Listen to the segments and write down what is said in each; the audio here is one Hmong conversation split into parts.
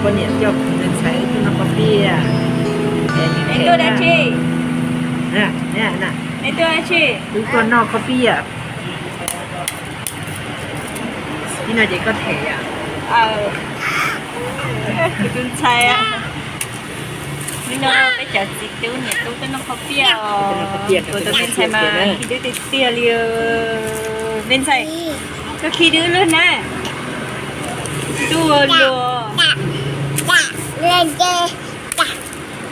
Poj niam coj tus ntxhais tuaj noj koj piaj. Neb tuaj dab tsi? Neb tuaj dab tsi? Wb tuaj noj koj piaj. Ib no ces koj them yom? Kuv tus ntxhais. Hnub no peb cov txiv tub niam tub tuaj noj koj piaj. Kuv tus me ntxhais mas khi dub tiag tiag li. Me ntxhais, koj khi dub lawm na. Dub ua luag.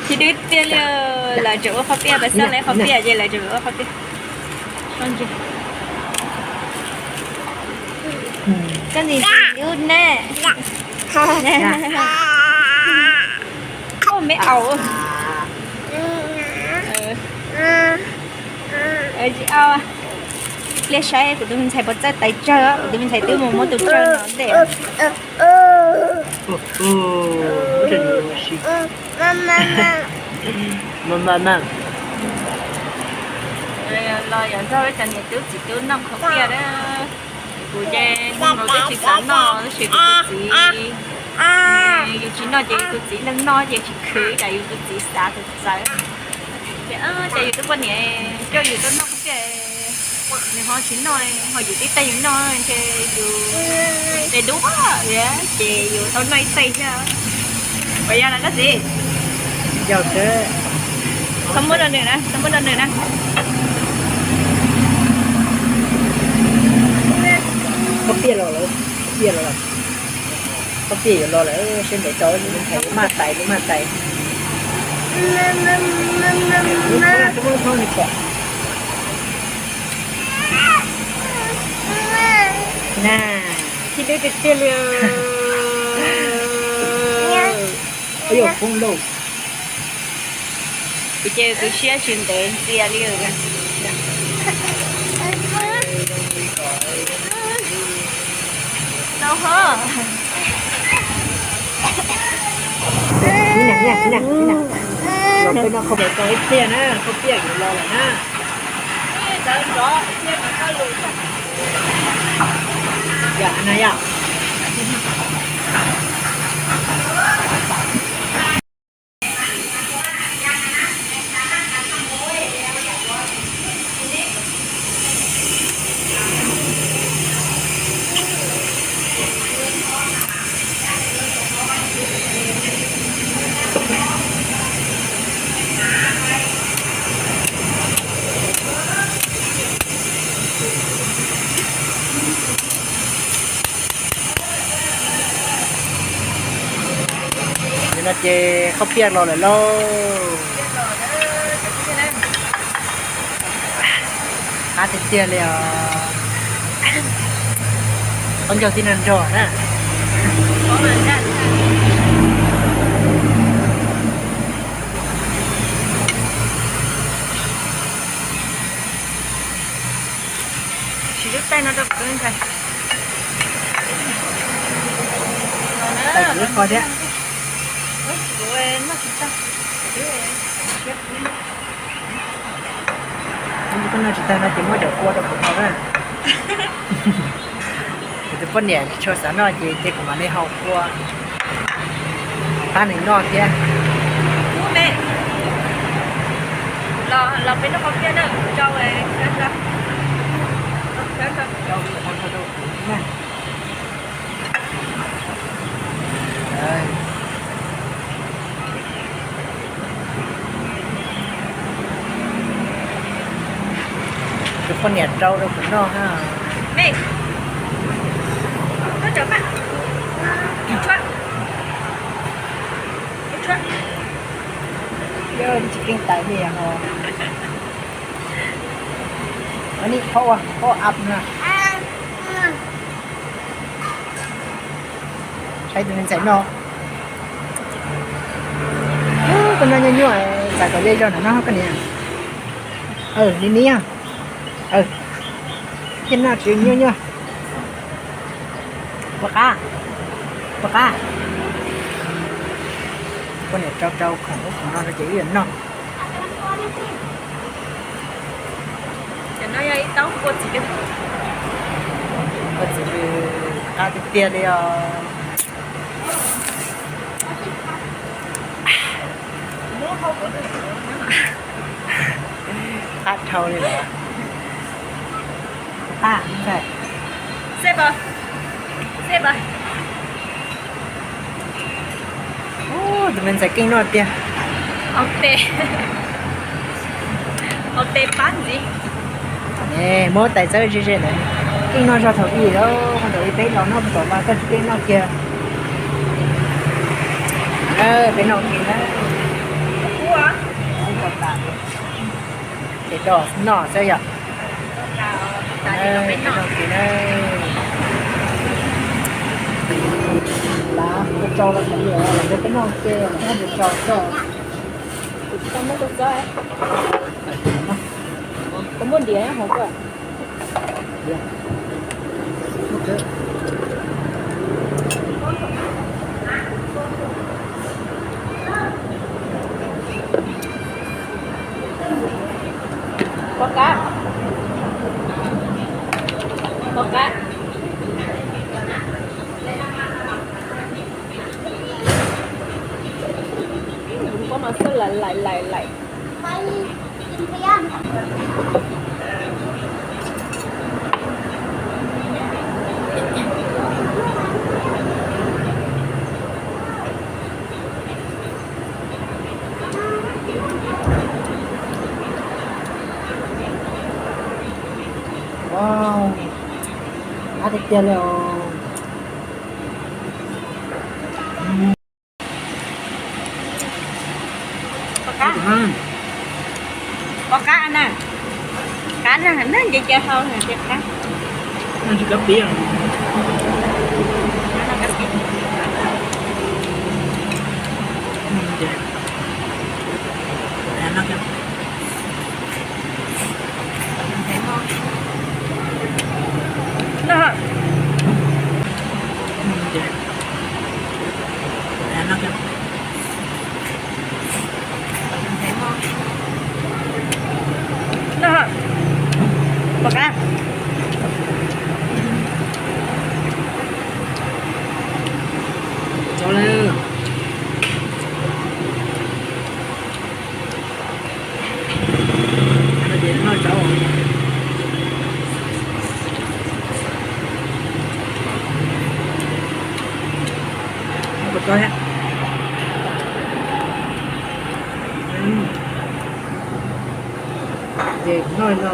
Khi dub tiag li. Lawv tseem ua koj piaj, peb xaj lawv koj piaj ces lawv tseem ua koj piaj. Koj nim dub ne. Koj me aus. Tsis au. Pliag saib kuv tus me ntxhais puas txawj tais tsawg, kuv tus me ntxhais twb mus muab tus tsawg no ntej. Los yog nrog cov niam tub txiv tub noj koj piaj na. Kuv ces nkaus twb tsis xav noj tab sis kuv tus txiv, yus tsis noj ces yus tus txiv leej noj ces tsis khwv, cas yus tus txiv xav txawv txawv. Ces, ces yus tus poj niam coj yus tuaj noj koj piaj, nws ho tsis noj, ho yus tib teeg yus noj ntshe yus tes dub, ces yus tau noj ib teeg thiab. Puas yog los koj txiv? Yog. Txhob muab rau nws na, txhob muab rau nws na. Koj piaj los lawm, koj piaj los lawm. Koj piaj yuav los lawm, siab ntev rau, nws ntxhais maj tais, nws maj tais. Na, khi dub tiag tiag li. Ua yog poob lauj. Kuv ces kuv siab tsis ntev ntxias li. Los peb noj khaub poob tau ib pliag na, khaub piaj yuav los lawm na. Yog na yog. Nim no ces khaub piaj los lawm lauj. Qab tiag tiag li os. Qab ncaug tib no nrog na. Siv lub taij no rau kuv ntxhais. Tawm kuv lub qhov thiab. Koj noj tsis tag no ces muab cov kua rau kuv haus na. Kuv tus poj niam tsis tshua xav noj ces cia kuv mam li haus kua pab nws noj thiab. Los peb noj khaub piaj na, rau. Tus poj niam rau rau kuv noj na. Yog tsis keej tais li ho. Ua ni, phob ua, phob ua ap na. Saib tus me ntxhais no. Koj noj nyuaj nyuaj, txav kom ze zog ntawm no koj niam. Ni ni. Thiaj noj tsis nyuaj nyuaj. Puas qab? Puas qab? Poj niam rau rau khoom ub khoom no rau ces wb yuav noj. Cov no yog ib taub kua txiv, kua txiv qab tiag tiag li os. Hau li lawm. Tag ntxhais. Seb pab, seb pab. Tus me ntxhais keej noj tiag. Hau tes, hau tes pab ntxiv. Muab tais txawb ze ze ntawd. Keej noj zog thaum ub, thaum ub peb los noj, thaum no koj tsis keej noj kiag. Peb noj kiag na. Ces do noj xwb yom. Peb noj kiag na. Lav kua tso los tau, los peb noj kiag, los peb tso tso. Tsis tau muab kua txob, kua muaj diav hauv kua. Pom qab, pom qab. Ib nus koj mas xwb laim laim laim laim. Wow, qab tiag tiag li os. Pom qab, pom qab na. Qab na, nce cia hau na, qab. Tsis kab pib. Pom qab. Ces noj no.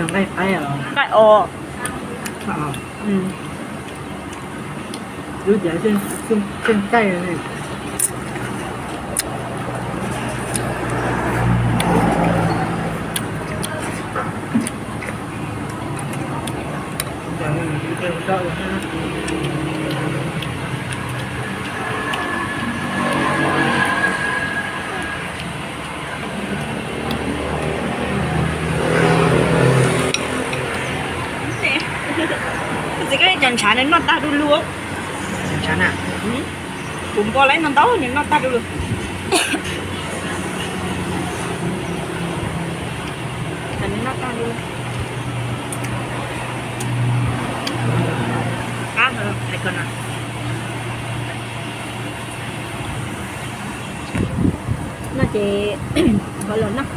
Nqaij qaib os. Nqaij os. Lub cav tseem caij li. Txiv, koj cov ntshav nws noj tag du lug. Ntshav na? Kuv npo lawm no ntau nws noj tag du lug. Nws noj tag du lug. Qab heev, hais ko no. No ces ho los noj.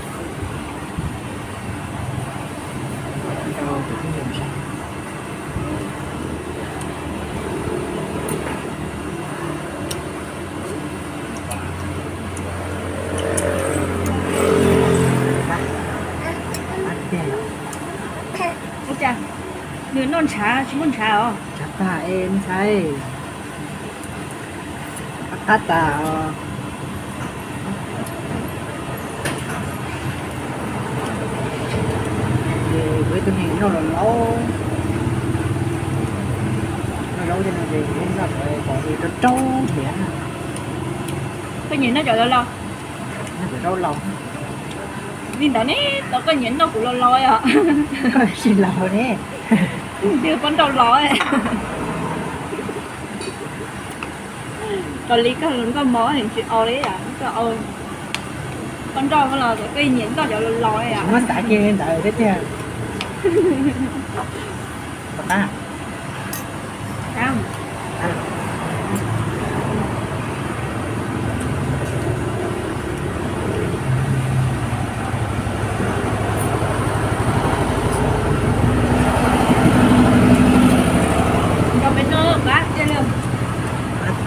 Ua cas nws noj ntshav tsis muaj ntshav os? Ntshav tag es ntxhais. Qab tas os. Ces kuv ib tug neeg noj los laus, noj laus ces no ces kuv noj kom rau rau thiab. Koj nyiam noj cov laus laus? Noj cov laus laus. Li ntawd ne, tau koj nyiam noj kuv laus laus os. Koj tsis laus ne. Twb poob rau laus. Li koj hluas nkauj mos tsis au li yom, koj au, koj nrauj los koj nyiam nrauj cov laus laus yom. Muab xav kiag li ntawd thiab tiag. Tom qab.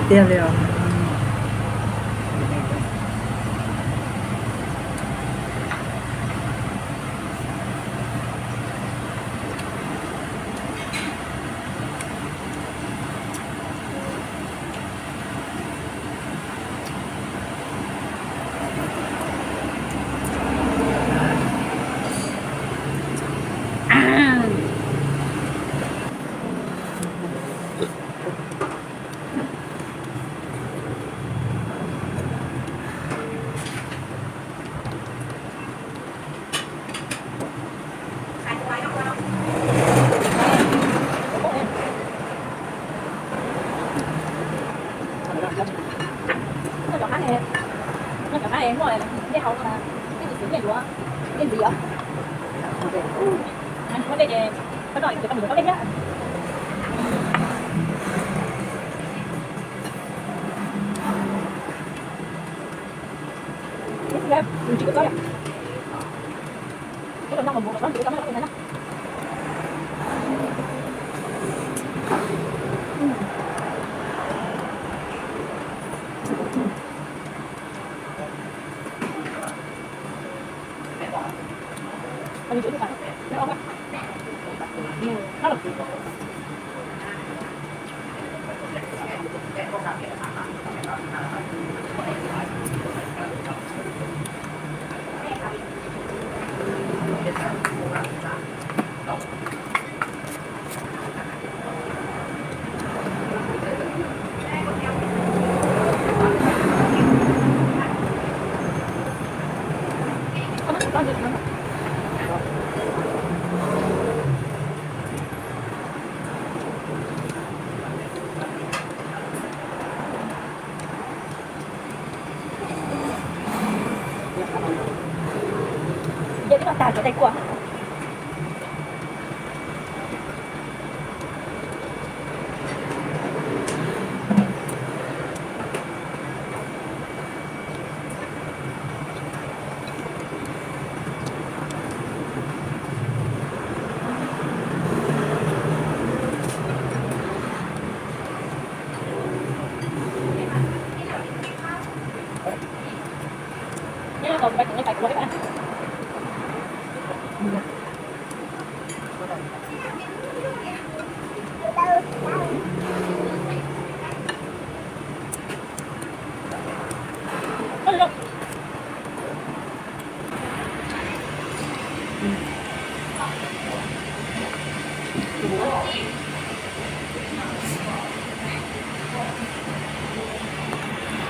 Tiag li os.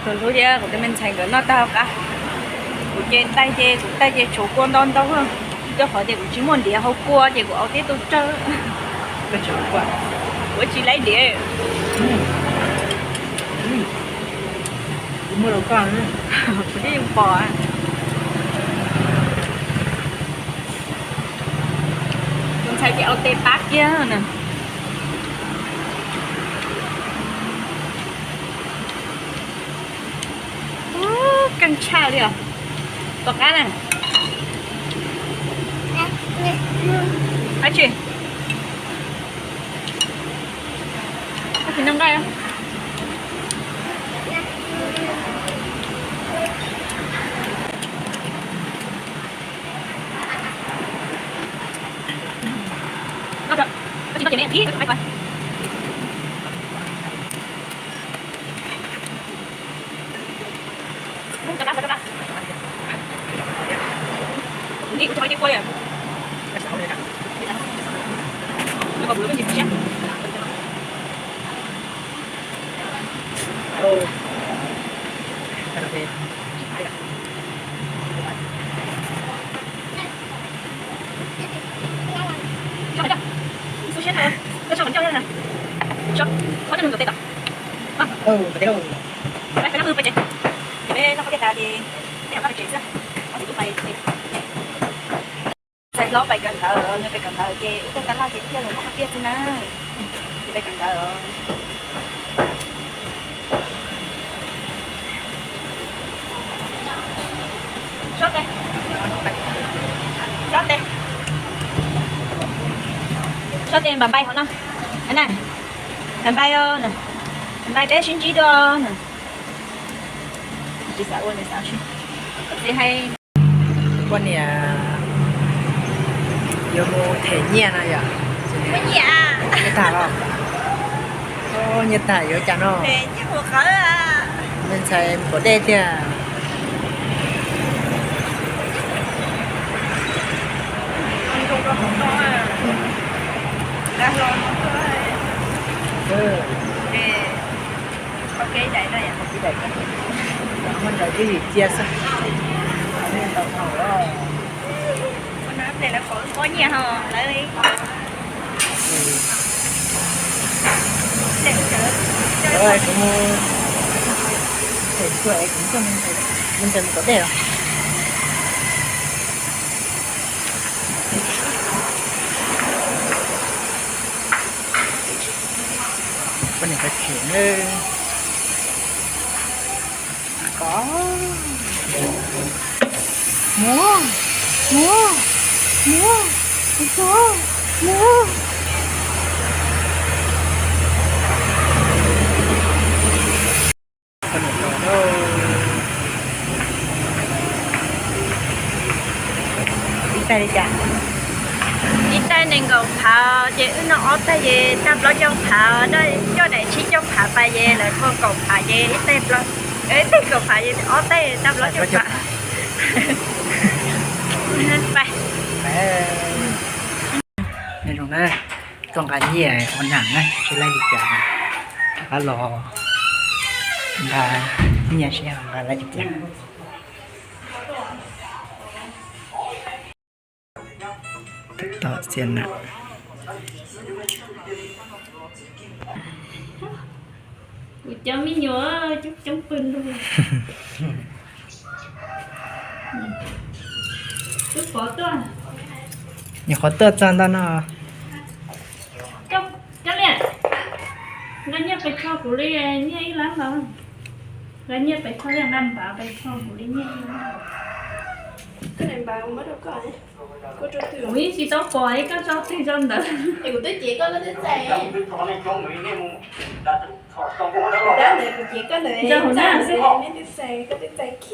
Tus hlub thiab kuv tus me ntxhais nkawd noj tag qab, kuv ces taij ces kuv taij ces tshuav kua ntau ntau, rau qhov tias kuv tsis muaj ntiav hau kua ces kuv au tib tug tsawg. Kuv tsis laib ntiav. Kuv twb yeej pom. Tus ntxhais ces au tes pab kiag na. Keej tshaj li os. Tom qab na. Dab tsi? Dab tsi noj nqaij? Ces nej pais tsev xwb, ob tug pais tsev. Ntxhais hlob pais kawm ntawv, nws pais kawm ntawv ces wb tej tab laj ces thiaj los muab qhov tiaj xwb na. Ces pais kawm ntawv. Sob tes, sob tes, sob tes npam npai hauv no na. Npam npai os, npam npai peb sib ntsib dua na. Tsis xav ua, nws xav tsis, koj txiv hais. Poj niam yuav mus them nyiaj no yom? Nyiaj tag los? Nyiaj tag yuav cas no? Me ntxhais mus kom dej tiag. Muab ntawv twb ywm cia xwb. Ua no tes lawv qhov ua nyiaj ho lawv. Kuv mus, kuv mus, kuv mus kom dej os. Poj niam pais them na. Kov. Mus, mus, mus, mus, mus. Ib tais li cas? Ib tais nees nkaum phav ces wb noj ob tais ces tag plaub caug phav, coj daim tsib caug phav pais ces lawv kho kaum phav ces ib tais plaub, ib tais kaum phav ces ob tais tag plaub caug phav. Pais. Zoo na, txoj nqa nyiaj ua nag na, tsis laij li cas, rov qab los nqa nyiaj seb nqa laij li cas. Tom txiv na. Kuv cov me nyuam coob coob pw lug. Wb pov tuaj. Nyuam qhuav tuaj txog ntawm no. Cov liam, nqa nyiaj pes tsho kuv li nyiaj ib lab los. Nqa nyiaj pes tsho, nqa npav pes tsho kuv li nyiaj ib lab. Kuv yeej tsis tau pom ib koj tso twg tso ntawd. Ntsawg hauv na xwb.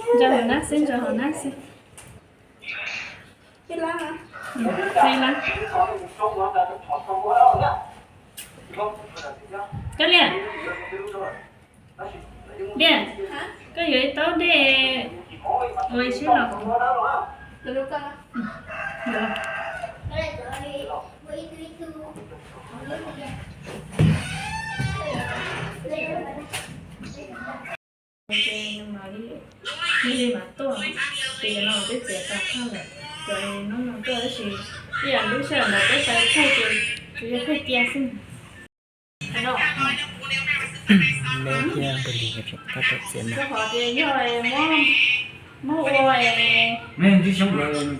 Ntsawg hauv na xwb, ntsawg hauv na xwb. Ib lab. Cov liam, liam, koj yuav ib taub dej ua ib sib los. Ces nws mam li, nws li mam tuaj, ces cov no twb txiav tas thawj lawm, cov no no tuaj tab sis ib yam lub sij hawm ntawd peb pais thaij ces tsuas yog thaij cia xwb. Leb thiab npawg Lis nkawd tseem tab tom txiav na. Rau qhov tias yog muab, muab ua, ntsib xyoob lawm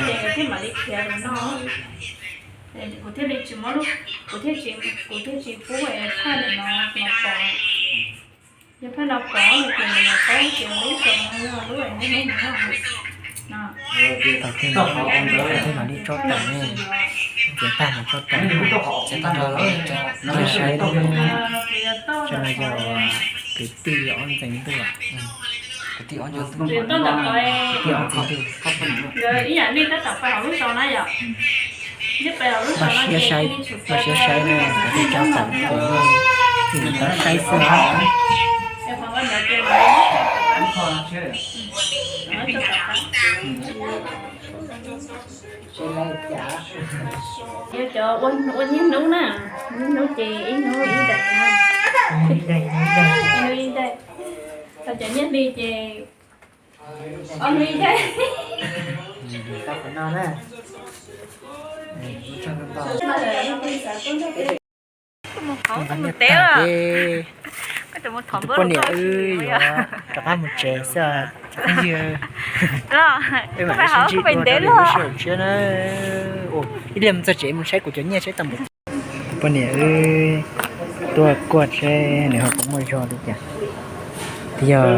ces thiaj mam li khiav rau no. Kuv thiaj li tsis muab lub, kuv thiaj tsis, kuv thiaj tsis pub thaj li no los pov. Yog thaj no pov no ces nws paub tias lub xyoob no yog lub neb hnub no. Thaum twg mam li tso tawm ne, txiav tag mas tso tawm, txiav tag nrho los tso saib. Tam no yog kwv tij ob ntxeev ntuj, kwv tij ob ntxeev ntuj, kwv tij ob ntxeev ntuj. Nkawd ib yam li tab tom pais hauv lub zos na yom. Npaj siab saib, npaj siab saib ne, kuv tsis tso tawm, kuv tib tau saib xwb. Yog cov ua niaj hnub na, niaj hnub ces ib hnub ib daim na. Ib hnub ib daim. Ho cov nyiaj hli ces ob hnub ib daim. Nqa nyiaj tag ces, Tus poj niam wb yuav rov qab mus tsev xwb os cov phooj ywg. Peb mam sib ntsib dua rau lwm lub sij hawm tshiab na. Ib pliag mus txog tsev mus saib kuv cov nyiaj saib tau npaum. Tus poj niam wb tuaj kuaj seb nws ho puas muaj zog li cas. Twb yog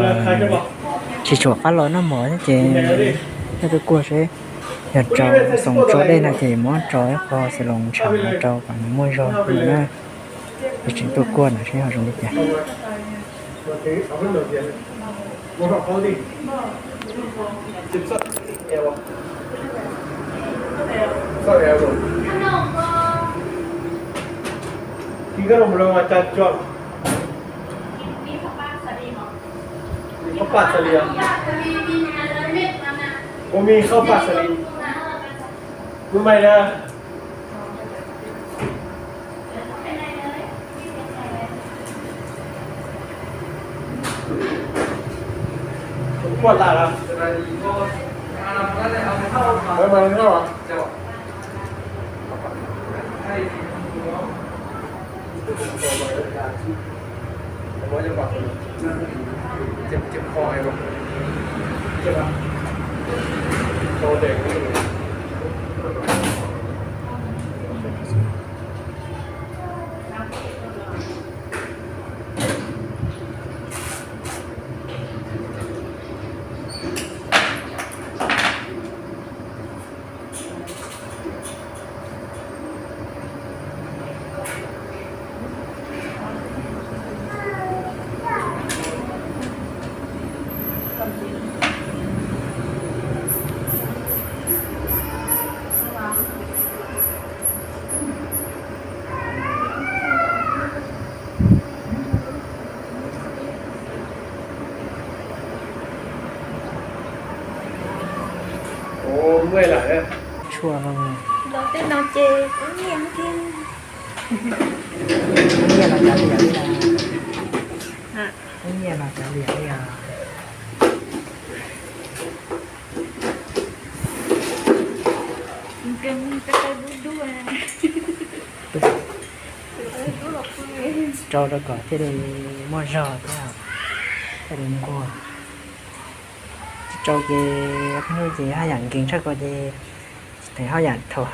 tsis tshua qab los noj mov thiab ces tuaj kuaj seb yog rau xoo tsau dej no ces muab rau ib qho xav loos ntshav rau kom nws muaj zog na. Ces tseem tuaj kuaj no seb ho zoo li cas. Tshuaj no. Los tej no ces kuv nyiam kiag. Kuv nyiam los kav liam li os. Kuv nyiam los kav liam li os. Rau rau kom thiaj li muaj zog thiab thiaj li nquag. Tsis rau ces qhib nub ces haj yam nkees tshaj ko ces thaum haj yam txaus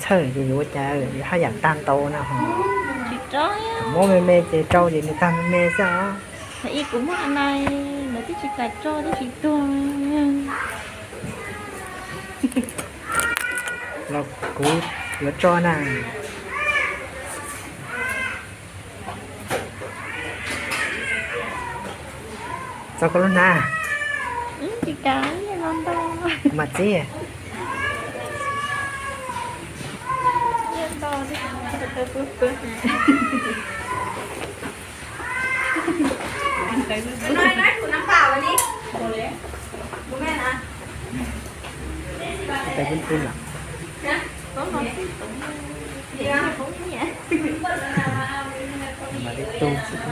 txhawj ces yuav ua cas, haj yam tag ntau na ho. Thaum muab me me ces rau ces nws tag me me xwb os. Ib kuv muab a nai, lawv twb tsis kam tso twb tsis tuag. Los kuv yuav tso na. Tso koj lub hnab. Tsis kam, mas txib. Tais pun pun lawm. Mas li tu xwb.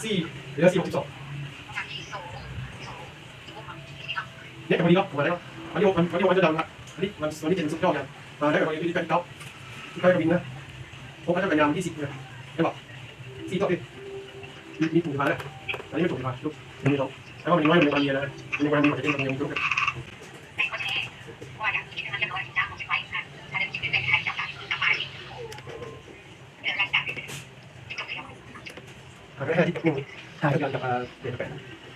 Xij, xij bốn chín số. Nếu trong đi đó, ngoài đây đó. Có đi hộp, có đi hộp cho đồng. Đi, mà số đi trên số cho nha. Mà đấy là đi cạnh đó. Đi coi mình nữa. Không có cho cả nhà mình đi xịt nữa. Em bảo. Xịt cho đi. Đi, đi cùng mà đấy. Đấy, mới cùng mà. Đúng. Đúng rồi. Em bảo mình nói mình còn gì nữa. Mình còn gì mà phải trên đồng nhiều đúng. Hai. Hai.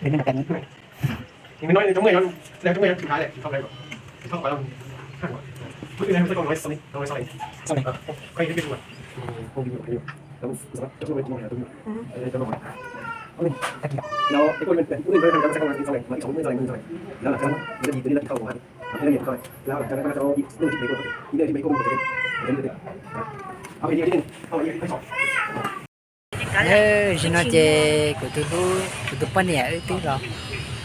Để nó cắn. Mình nói trong này nó, là trong này nó chịu thái này, không đây rồi. Không phải là hai rồi. Bữa nay tôi còn nói sau đi, nói sau đi. Sau này. Ờ, quay cái video này. Ừ, không video, video. Đúng, đúng, đúng, đúng, đúng. Ừ. Đây, cho nó. Zaum no ces kuv tus hlub, kuv tus poj niam wb twb los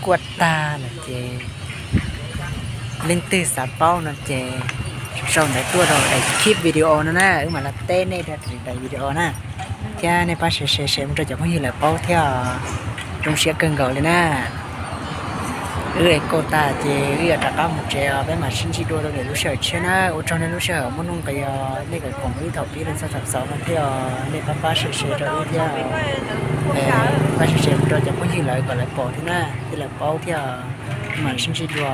kuaj tag lawm ces leej twg xav paub no ces sau ntawv tuaj rau daim clip video no na, wb mam los teb nej rau daim video na, thiab nej pab share share share mus rau cov phooj ywg lawv paub thiab. Zoo siab kawg nkaus li na. Wb ua tag ces wb yuav rov qab mus tsev os, peb mam sib ntsib dua rau lwm lub sij hawm tshiab na. Ua tsaug nej lub sij hawm muaj nuj nqis os, nej kawm koom wb thaum pib los txog thaum xaus no thiab os, nej pab pab share share rau wb thiab. Pab share share mus rau cov phooj ywg lawv kom lawv pom thiab na, thiab lawv paub thiab os. Mam sib ntsib dua.